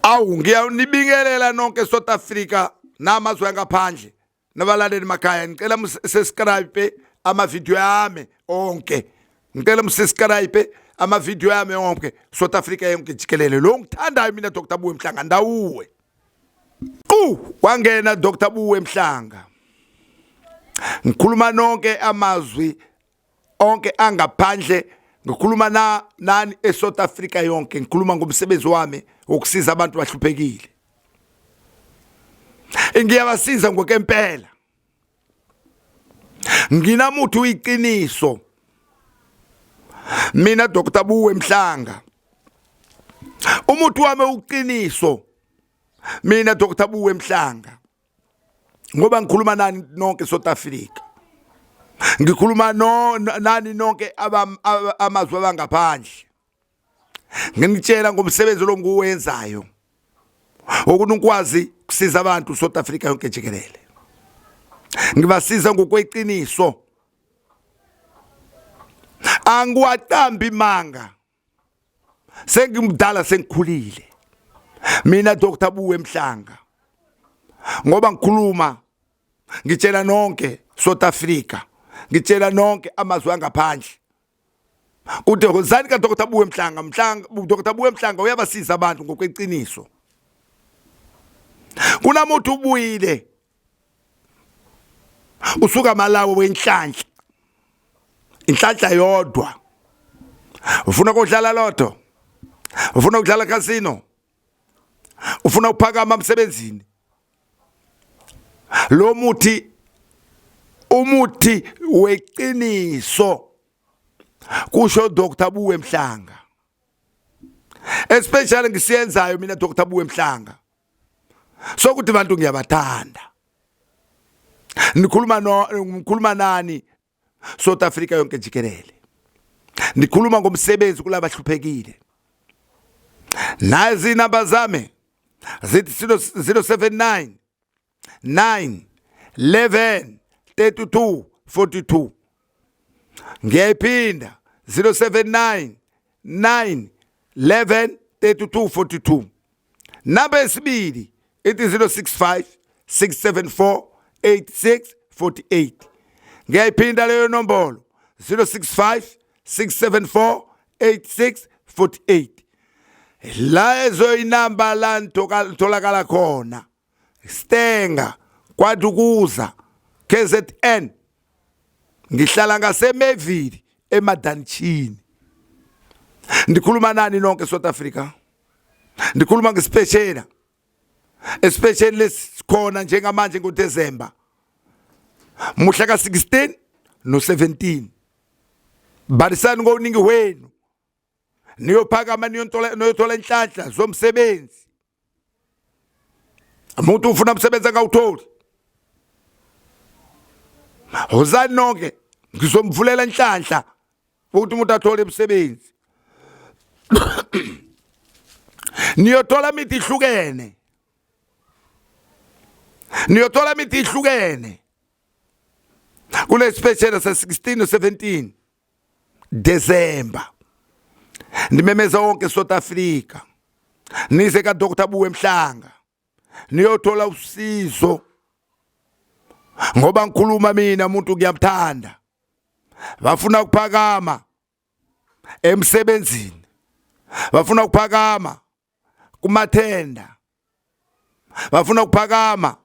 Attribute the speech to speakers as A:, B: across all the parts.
A: Awu ngiyanibingelela nonke South Africa namazwe angaphandle nabalaleli makhaya ngicela musubscribe ama video yami onke ngicela musubscribe ama video yami onke South Africa yonke jikelele lo ngithandayo mina Dr Buwe Mhlanga ndawuwe qu wangena Dr Buwe Mhlanga ngikhuluma nonke amazwi onke angaphandle ngikhuluma na nani eSouth Africa yonke ngikhuluma ngomsebenzi wami wokusiza abantu abahluphekile ngiyabasiza ngokempela nginamuthi uyiqiniso mina Dr Buwe Mhlanga umuthi wami uqiniso mina Dr Buwe Mhlanga ngoba ngikhuluma nani nonke South Africa ngikhuluma no nani nonke amazwe abangaphandle nginitshela ngomsebenzi lo ngiwenzayo ukuthi ngikwazi ukusiza abantu South Africa yonke jikelele ngibasiza ngokweqiniso angiwaqambi manga sengimdala sengikhulile mina Dr Buwe Mhlanga ngoba ngikhuluma ngitshela nonke South Africa ngitshela nonke amazwe angaphandle kude hozani ka Dr Buwe Mhlanga Mhlanga Dr Buwe Mhlanga uyabasiza abantu ngokweqiniso kunamuntu ubuyile usuka Malawi wenhlanhla inhlanhla yodwa ufuna ukudlala lotto ufuna ukudlala casino ufuna ukuphakama emsebenzini lo muthi umuthi weqiniso kusho Dr Buwe Mhlanga especially ngisiyenzayo mina Dr Buwe Mhlanga sokuthi abantu ngiyabathanda nikhuluma no ngikhuluma nani South Africa yonke jikelele nikhuluma ngomsebenzi kulabahluphekile nazi inamba zami zithi 079 9 11 32 42 ngiyayiphinda 079 9 11 32 42 namba yesibili ithi 065 674 8648 ngiyayiphinda leyo nombolo 065 674 8648 la ezoyinamba la ntholakala khona Stenga kwaDukuza KZN ngihlala ngasemevili emadanchini ndikhuluma nani nonke South Africa ndikhuluma ngesipeshela especially lesikhona njengamanje ngoDecember muhla ka-16 no-17 balisani ngokuningi wenu niyophakama niyothola inhlanhla zomsebenzi umuntu ufuna umsebenzi angawutholi wozani nonke ngizomvulela inhlanhla ukuthi umuntu athole umsebenzi niyothola imithi ihlukene niyothola imithi ihlukene kule special sa 16 no 17 December ndimemeza wonke South Africa nize ka Dr Buwe Mhlanga niyothola usizo ngoba ngikhuluma mina umuntu ngiyamthanda bafuna ukuphakama emsebenzini bafuna ukuphakama kumathenda bafuna ukuphakama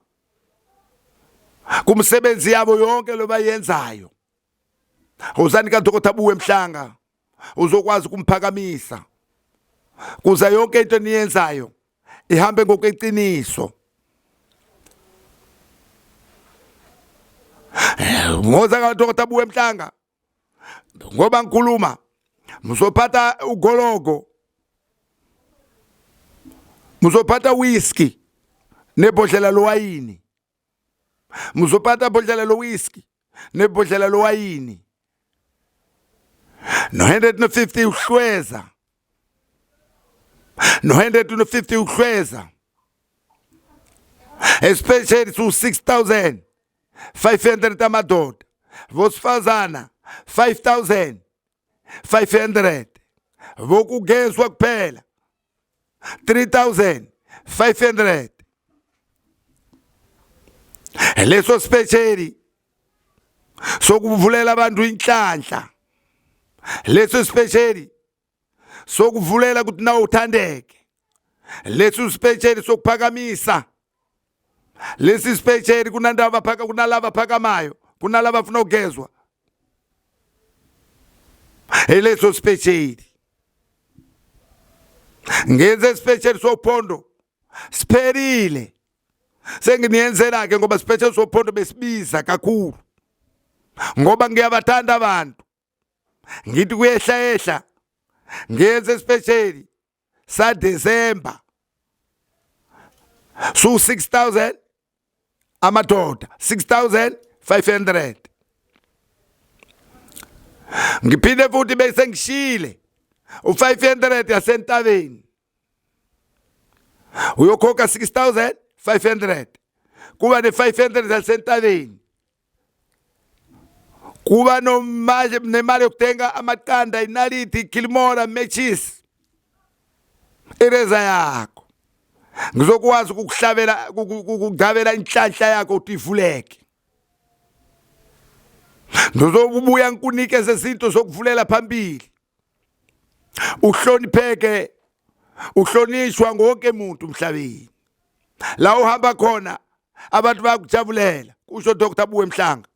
A: kumsebenzi yabo yonke lo bayenzayo uzani kaDokotha Buwe Mhlanga uzokwazi ukumphakamisa kuze yonke into eniyenzayo ihambe ngokweqiniso ngoza kaDokotha Buwe Mhlanga ngoba ngikhuluma muzophatha ugologo muzophatha whisky nebhodlela lowayini muzophatha bhodlela lowhisky nebhodlela lowayini no 150 uhlweza no 150 uhlweza especially to 6000 500 amadoda vosifazana 5500 Vokugezwa kuphela 3500. Leso special sokuvulela abantu inhlanhla, leso special sokuvulela ukuthi nawe uthandeke, leso special sokuphakamisa, lesi special kunandaba phaka, kunalaba phakamayo, kunalaba afuna ukugezwa, leso special ngenze special sophondo siphelile. Senginiyenzela ke ngoba special sophondo besibiza kakhulu ngoba ngiyabathanda abantu, ngithi kuyehla ehla ngenze special sa December su 6000 amadoda, 6500. Ngiphinde futhi bese ngishile u500 yasentabeni, uyokhokha 6500, kuba ne500 yasentabeni, kuba nomanje nemali yokuthenga amaqanda, inaliti, ikilimora, matches, ireza yakho. Ngizokwazi ukukuhlabela, ukugcabela inhlanhla yakho ukuthi ivuleke. Ngizobuya ngikunikeze izinto zokuvulela phambili, uhlonipheke, uhlonishwa ngonke umuntu emhlabeni. La uhamba khona abantu bayakujabulela, kusho Dr Buwe Mhlanga.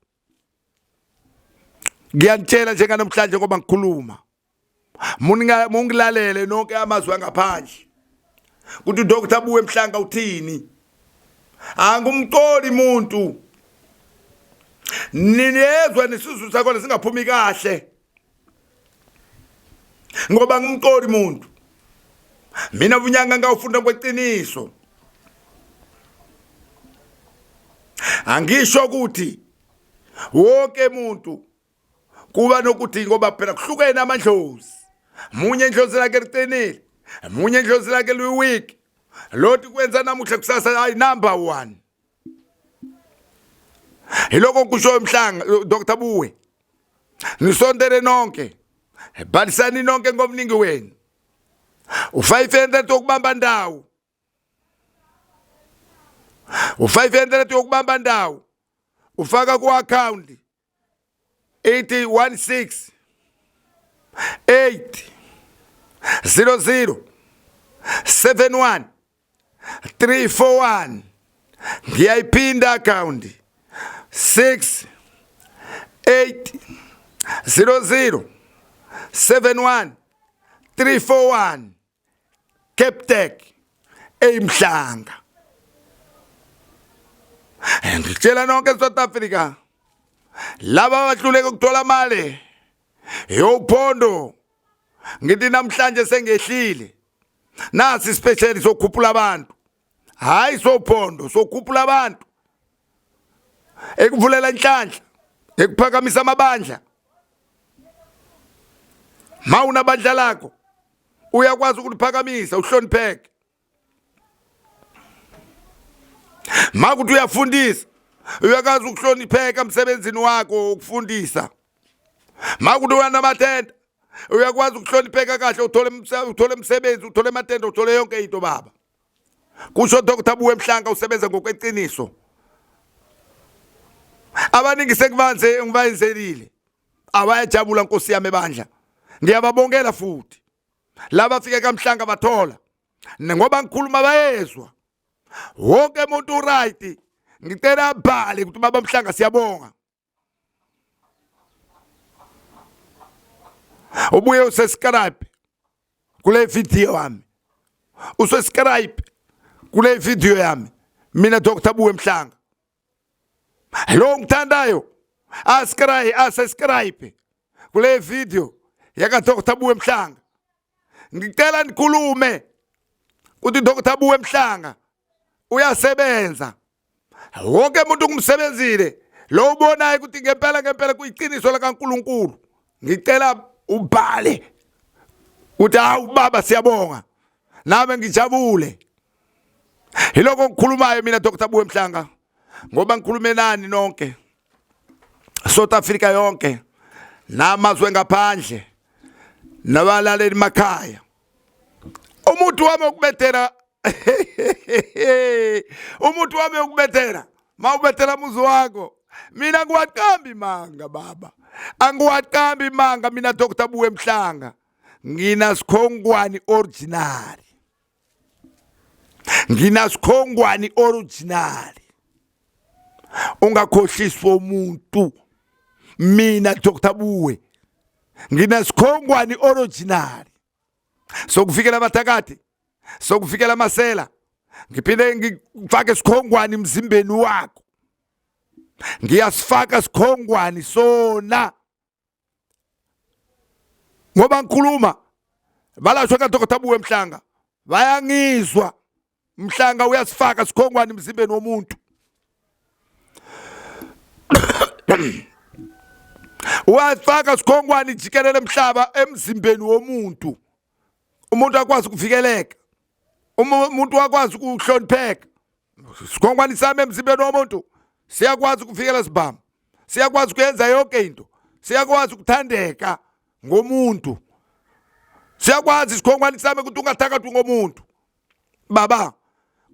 A: Ngiyanitshela njenganamhlanje ngoba ngikhuluma, mungilalele nonke amazwi angaphandle ukuthi uDr Buwe Mhlanga uthini. Angumcoli muntu, ninezwa nesizulu sakhona singaphumi kahle ngoba ngumcoli muntu. Mina ubunyanga ngawufunda kweqiniso. Angisho ukuthi wonke umuntu kuba nokuthi, ngoba phela kuhlukene amandlozi, munye indlozi lakhe liqinile, munye indlozi lakhe liweak. Loti kwenza namuhla kusasa hayi number 1. Hiloko kusho Mhlanga Dr Buwe, nisondele nonke, bhalisani nonke ngomningi wenu. U500 wokubamba ndawo, u500 wokubamba ndawo ufaka ku account 816 8 00 71 341. Ngiyayiphinda account 6 8 00 71 341, Capitec eyiMhlanga. Ngitshela nonke South Africa, laba abahluleka ukuthola imali yophondo, ngithi namhlanje sengehlile, nasi special sokhuphula abantu, hayi sophondo, sokhuphula abantu, ekuvulela inhlanhla, ekuphakamisa amabandla. Ma unabandla lakho uyakwazi ukuliphakamisa uhlonipheke. Ma kuthi uyafundisa uyakwazi ukuhlonipheka emsebenzini wakho ukufundisa. Ma kuthi uyanamatenda uyakwazi ukuhlonipheka kahle, uthole uthole umsebenzi, uthole amatenda, uthole yonke into baba. Kusho Dr Buwe Mhlanga usebenza ngokweqiniso. Abaningi sekubanze ngibayenzelile, abayajabula nkosi yami ebandla, ngiyababongela futhi laba fike kaMhlanga bathola ngoba ngikhuluma bayezwa. Wonke umuntu uright, ngicela abhale ukuthi baba Mhlanga siyabonga. Ubuye usubscribe kule video yami, usubscribe kule video yami mina Dr Buwe Mhlanga. Lo ngithandayo ascribe, asubscribe kule video yaka Dr Buwe Mhlanga. Ngicela nikhulume ukuthi Dr Buwe Mhlanga uyasebenza. Wonke umuntu ngumsebenzile lo ubonayo ukuthi ngempela ngempela kuyiqiniso likaNkuluNkulu, ngicela ubhale ukuthi hawu baba siyabonga, nami ngijabule. Yiloko ngikhulumayo mina Dr Buwe Mhlanga, ngoba ngikhulume nani nonke South Africa yonke namazwe ngaphandle. Nabalaleli makhaya. Umuntu wami ukubethela umuntu wami ukubethela mawubethela muzi wakho mina ngiwaqambi manga baba angiwaqambi manga mina Dr Buwe Mhlanga ngina sikhongwani original ngina sikhongwani original ungakhohliswa umuntu mina Dr Buwe ngina sikhongwani original sokufikela abathakathi sokufikela amasela ngiphinde ngifake isikhongwani emzimbeni wakho ngiyasifaka isikhongwani sona ngoba ngikhuluma balashwa kaDr Buwe Mhlanga bayangizwa Mhlanga uyasifaka sikhongwane emzimbeni womuntu uyasifaka sikhongwane jikelele emhlaba emzimbeni womuntu umuntu akwazi ukuvikeleka umuntu akwazi ukuhlonipheka sikhongwane sami emzimbeni womuntu siyakwazi ukuvikela sibhamu siyakwazi ukuyenza yonke into siyakwazi ukuthandeka ngomuntu siyakwazi isikhongwane sami ukuthi ungathakathwi ngomuntu baba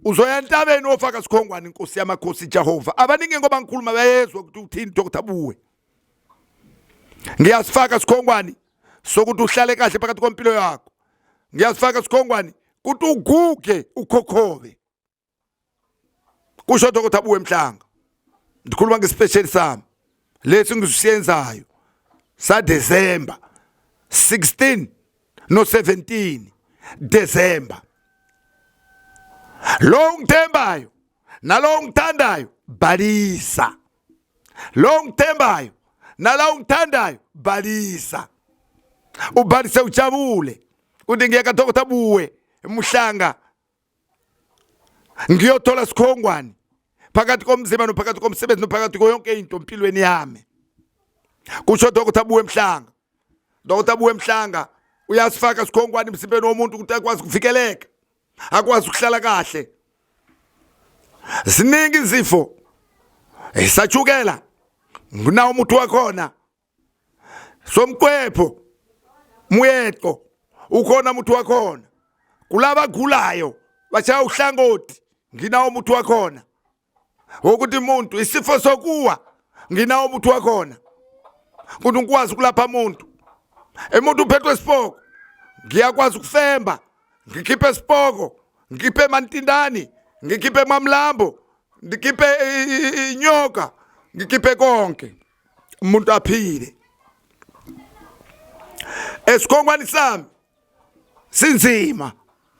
A: uzoya entabeni ofaka sikhongwane inkosi yamakhosi Jehova abaningi ngoba ngikhuluma bayezwa ukuthi uthini Dr Buwe ngiyasifaka sikhongwane sokuthi uhlale kahle phakathi kwempilo yakho ngiyasifaka sikhongwane ukuthi uguge ukhokhobe kusho Dr Buwe Mhlanga ndikhuluma ngespecial sami lesi ngisiyenzayo sa December 16 no 17 December lo ngithembayo nalo ngithandayo balisa lo ngithembayo nalo ngithandayo balisa ubalise ujabule uthi ngiyeka Dr Buwe Mhlanga ngiyothola sikhongwane phakathi komzimba nophakathi komsebenzi nophakathi koyonke into empilweni yami kusho Dr Buwe Mhlanga Dr Buwe Mhlanga uyasifaka sikhongwane emzimbeni womuntu ukuthi akwazi ukuvikeleka akwazi ukuhlala kahle ziningi izifo esachukela nginawo umuthi wakhona somqwepho muyeqo ukhona umuthi wakhona kulaba gulayo bashaya uhlangothi nginawo umuthi wakhona wokuthi umuntu isifo sokuwa nginawo umuthi wakhona ukuthi ngikwazi ukulapha umuntu umuntu uphethwe isipoko ngiyakwazi ukufemba ngikhiphe isipoko ngikhiphe emantindani ngikhiphe emamlambo ngikhiphe inyoka ngikhiphe konke umuntu aphile esikhongwani sami sinzima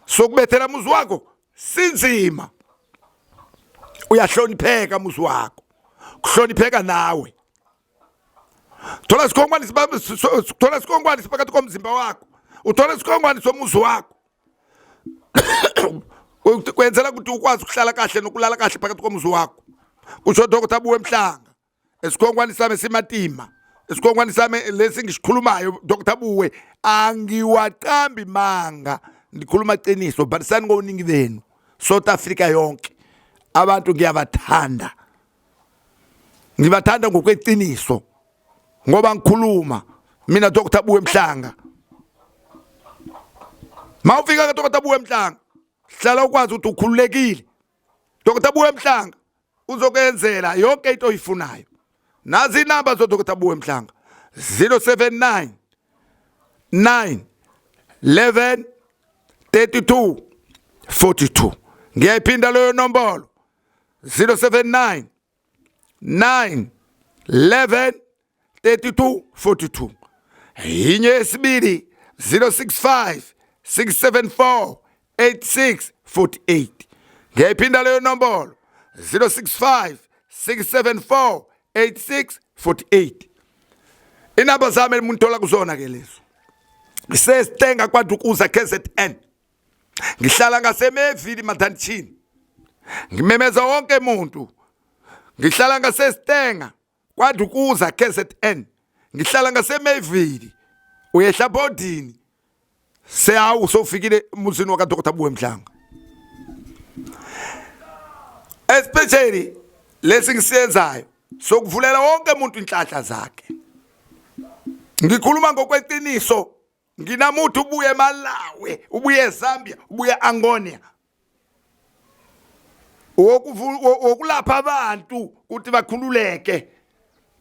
A: sokubethela muzi wakho sinzima uyahlonipheka muzi wakho kuhlonipheka nawe thola isikhongwani thola isikhongwani siphakathi komzimba wakho uthola isikhongwani somuzi wakho kwenzela ukuthi ukwazi ukuhlala kahle nokulala kahle phakathi komuzi wakho kusho Dr Buwe Mhlanga Esikhongwani sami simatima. Esikhongwani sami lesi ngisikhulumayo Dr Buwe angiwaqambi manga. Ndikhuluma qiniso bhalisani ngobuningi benu. South Africa yonke. Abantu ngiyabathanda. Ngibathanda ngokweqiniso. Ngoba ngikhuluma mina Dr Buwe Mhlanga. Mawufika ka Dr Buwe Mhlanga hlala ukwazi ukuthi ukhululekile. Dr Buwe Mhlanga uzokwenzela yonke into oyifunayo nazi inamba zoDr Buwe Mhlanga 079 9 11 32 42 ngiyayiphinda leyo nombolo 079 9 11 32 42 yinye yesibili 065 674 8648 ngiyayiphinda leyo nombolo 065 674 8648 inamba zami emunthola kuzona ke lezo ngisesitenga kwaDukuza KZN ngihlala ngasemevili madantshini ngimemeza wonke umuntu ngihlala ngasesitenga KwaDukuza KZN ngihlala ngaseMayville uyehla bodini seyawu sofikile emuzini waka Dr Buwe Mhlanga especially lesi ngisiyenzayo sokuvulela wonke umuntu inhlanhla zakhe ngikhuluma ngokweqiniso. Nginamuthi ubuye eMalawi, ubuye eZambia, ubuye eAngonia. Wokulapha abantu ukuthi bakhululeke,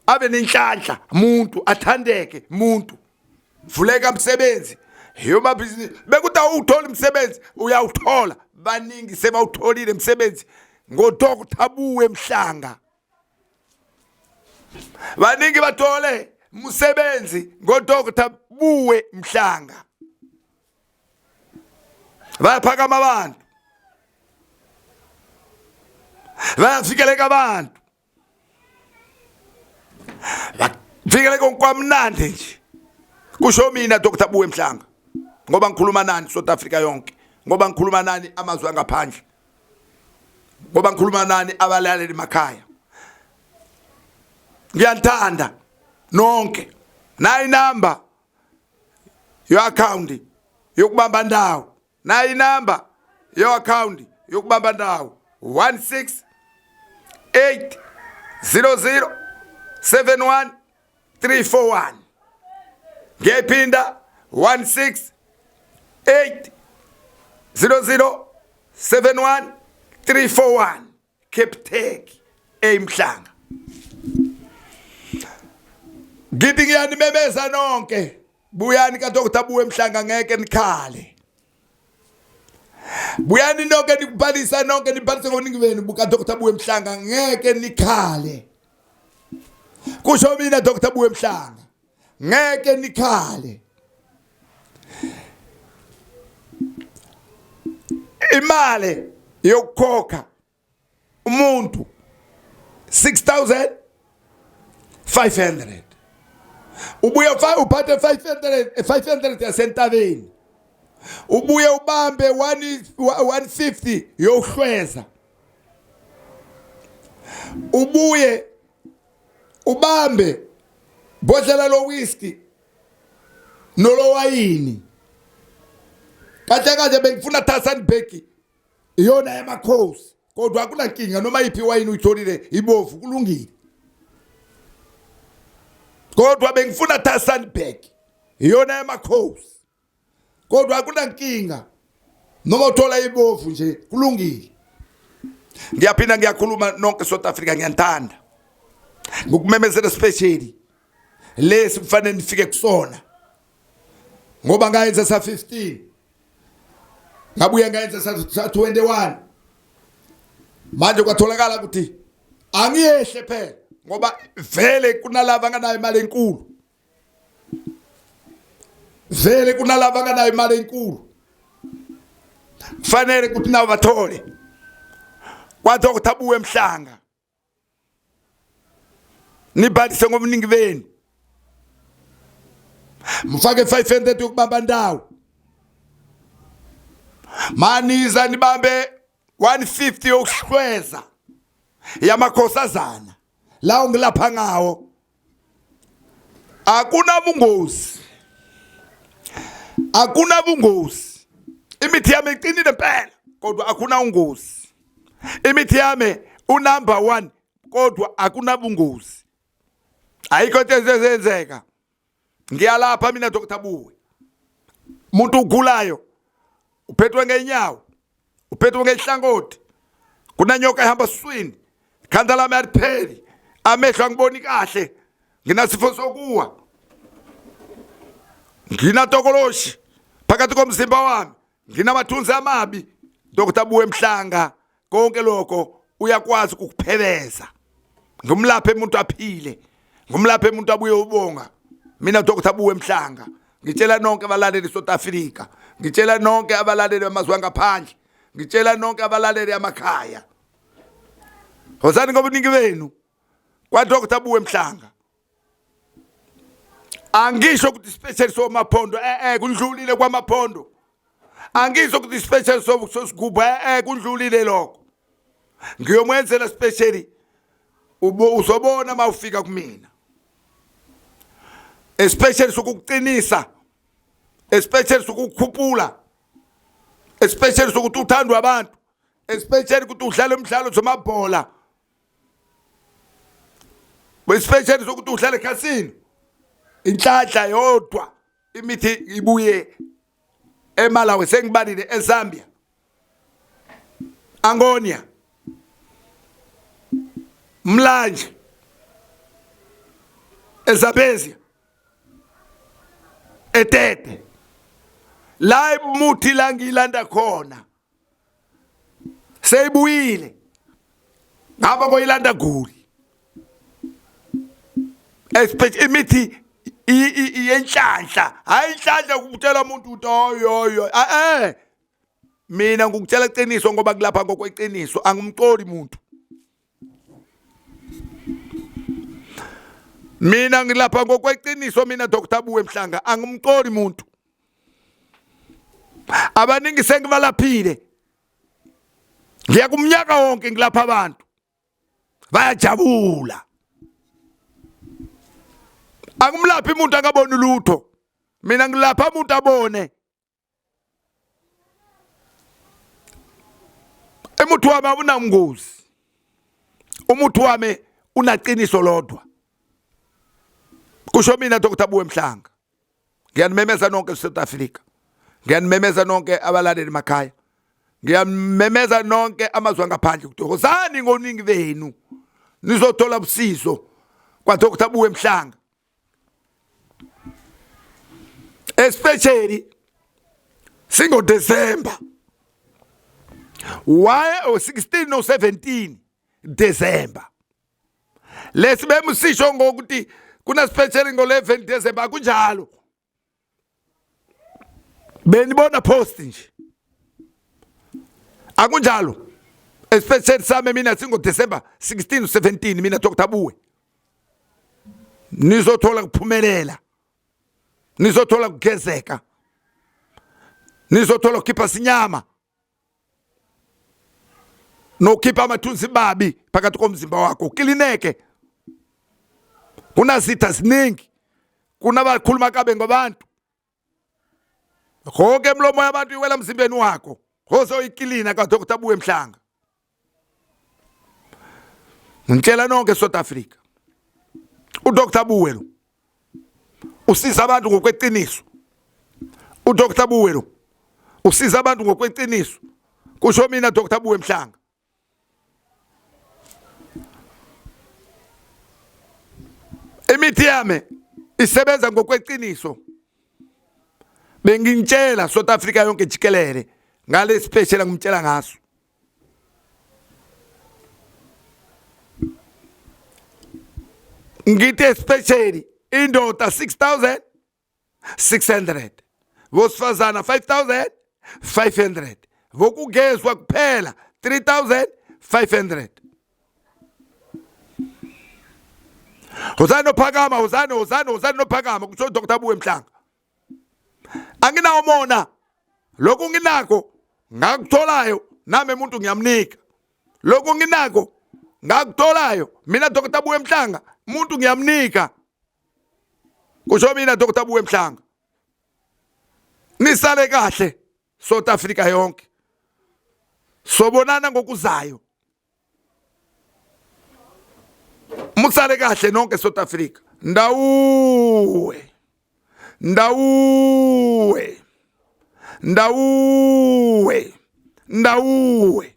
A: abe nenhlanhla muntu, athandeke muntu, vuleka umsebenzi yomabhizinisi. Bekuthi awuwuthola umsebenzi, uyawuthola. Baningi sebawutholile umsebenzi ngoDr Buwe Mhlanga. Baningi bathole umsebenzi ngoDr Buwe Mhlanga. Bayaphakama abantu, bayafikeleka abantu, bafikeleka kwamnandi nje. Kusho mina Dr Buwe Mhlanga, ngoba ngikhuluma nani South Africa yonke, ngoba ngikhuluma nani amazwe angaphandle, ngoba ngikhuluma nani abalaleli emakhaya. Ngiyanithanda nonke. Nayi number yo-akhawunti yokubamba ndawo, nayi inamba yo-akhawunti yokubamba ndawo, 16 8 00 71 341. Ngiyayiphinda, 16 8 00 71 341, Capitec eMhlanga. Ngithi ngiyanimemeza nonke, buyani ka Dr Buwe Mhlanga, ngeke nikhale. Buyani nonke, nikubhalisa nonke, nibhalise ngobuningi benu buka Dr Buwe Mhlanga, ngeke nikhale. Kusho mina Dr Buwe Mhlanga, ngeke nikhale. Imali yokukhokha umuntu 6500, ubuye uphathe 500, 500 yasentabeni, ubuye ubambe 150 yokuhlweza, ubuye ubambe bodlela lo whisky nolowayini. Kahle kahle bengifuna Tassanberg, iyona yamakhosi, kodwa akunankinga, noma yiphi iwayini uyitholile ibovu kulungile, kodwa bengifuna Tassanberg, iyona yamakhosi, kodwa akunankinga noma uthola ibovu nje kulungile. Ngiyaphinda ngiyakhuluma nonke South Africa, ngiyanithanda. Ngokumemezela specially lesi kufanele nifike kusona, ngoba ngayenza sa 15, ngabuye ngayenza sa 21, manje kwatholakala ukuthi angiyehle phela, ngoba vele kunalaba anganayo imali enkulu, vele kunalaba anganayo imali enkulu, kufanele ukuthi nabo bathole kwaDr Buwe Mhlanga. Nibhalise ngobuningi benu, mfake 500 yokubamba ndawo, maniza nibambe 150 yokuhlweza yamakhosazana lawo ngilapha ngawo. Akunabungozi, akunabungozi. Imithi yami iqinile impela, kodwa akuna ungozi. Imithi yami unumber 1, kodwa akunabungozi, ayikho into ezenzeka. Ngiyalapha mina Dr Buwe. Umuntu ugulayo, uphethwe ngenyawo, uphethwe ngehlangothi, kunanyoka ehamba siswini, khanda lami alipheli, amehlo angiboni kahle, nginasifo sokuwa, nginatokoloshi phakathi komzimba wami, nginamathunzi amabi. Dr Buwe Mhlanga konke lokho uyakwazi ukukuphebeza, ngimlaphe umuntu aphile, ngimlaphe umuntu abuye ubonga mina Dr Buwe Mhlanga. Ngitshela nonke abalaleli South Africa, ngitshela nonke abalaleli bamazwe angaphandle, ngitshela nonke abalaleli amakhaya, hosani ngobuningi benu kwa Dr Buwe Mhlanga. Angisho ukuthi special somaphondo, kundlulile kwamaphondo. Angisho ukuthi special sosigubhu, kundlulile lokho. Ngiyomwenzela special, uzobona mawufika kumina, especially sokukuqinisa, especially sokukhuphula, especially sokuthi uthandwe abantu, especially ukuthi udlale umdlalo zomabhola, especially sokuthi udlale ekhasini, inhlanhla yodwa. Imithi ibuye eMalawi, sengibalile eZambia, Angonia, Mlanje, eZambezia, eTete, la imuthi la ngilanda khona seyibuyile ngaba koyilanda guli especially imithi yenhlanhla. Hayi, inhlanhla ukutshela umuntu ukuthi oyoyo eh mina ngikutshela iqiniso ngoba kulapha ngokweqiniso, angimqoli umuntu. Mina ngilapha ngokweqiniso, mina Dr Buwe Mhlanga, angimqoli umuntu. Abaningi sengibalaphile, ngiya kumnyaka wonke ngilapha abantu, bayajabula. Angimlaphi umuntu akaboni lutho, mina ngilapha umuntu abone. Umuthi wami awunangozi, umuthi wami unaqiniso lodwa, kusho mina Dr Buwe Mhlanga. Ngiyanimemeza nonke South Africa, ngiyanimemeza nonke abalaleli emakhaya, ngiyamemeza nonke amazwe angaphandle ukuthi hozani ngoningi benu nizothola usizo kwa Dr Buwe Mhlanga, especially singo December. Why o 16 no 17 December lesibemu sisho ngokuthi kuna special ngo 11 December? Akunjalo, benibona post nje, akunjalo. Especially sami mina singo December 16 17, mina Dr Buwe, nizothola kuphumelela, nizothola kugezeka, nizothola kukhipha sinyama nokhipha amathunzi babi phakathi komzimba wakho ukilineke. Kunazitha ziningi, kunabakhuluma kabe ngabantu, konke emlomo yabantu iwela emzimbeni wakho, ozoyikilina ka Dr Buwe Mhlanga. Ngitshela nonke South Africa, uDr Buwe lo usiza abantu ngokweqiniso, uDr Buwe lo usiza abantu ngokweqiniso, kusho mina Dr Buwe Mhlanga. Imithi yami isebenza ngokweqiniso. Bengintshela South Africa yonke jikelele ngale special ngimtshela ngaso. Ngithi especially indoda 6600, bosifazana 5500, vokugezwa kuphela 3500. Hozani nophakama, hozani, hozani, hozani nophakama, kusho Dr Buwe Mhlanga. Anginawo mona, lokhu nginakho ngakutholayo nami umuntu ngiyamnika, lokhu nginakho ngakutholayo mina Dr Buwe Mhlanga umuntu ngiyamnika, kusho mina Dr Buwe Mhlanga. Nisale kahle South Africa yonke, sobonana ngokuzayo. Musale kahle nonke South Africa. Ndawuwe, ndawuwe, ndawuwe, ndawuwe.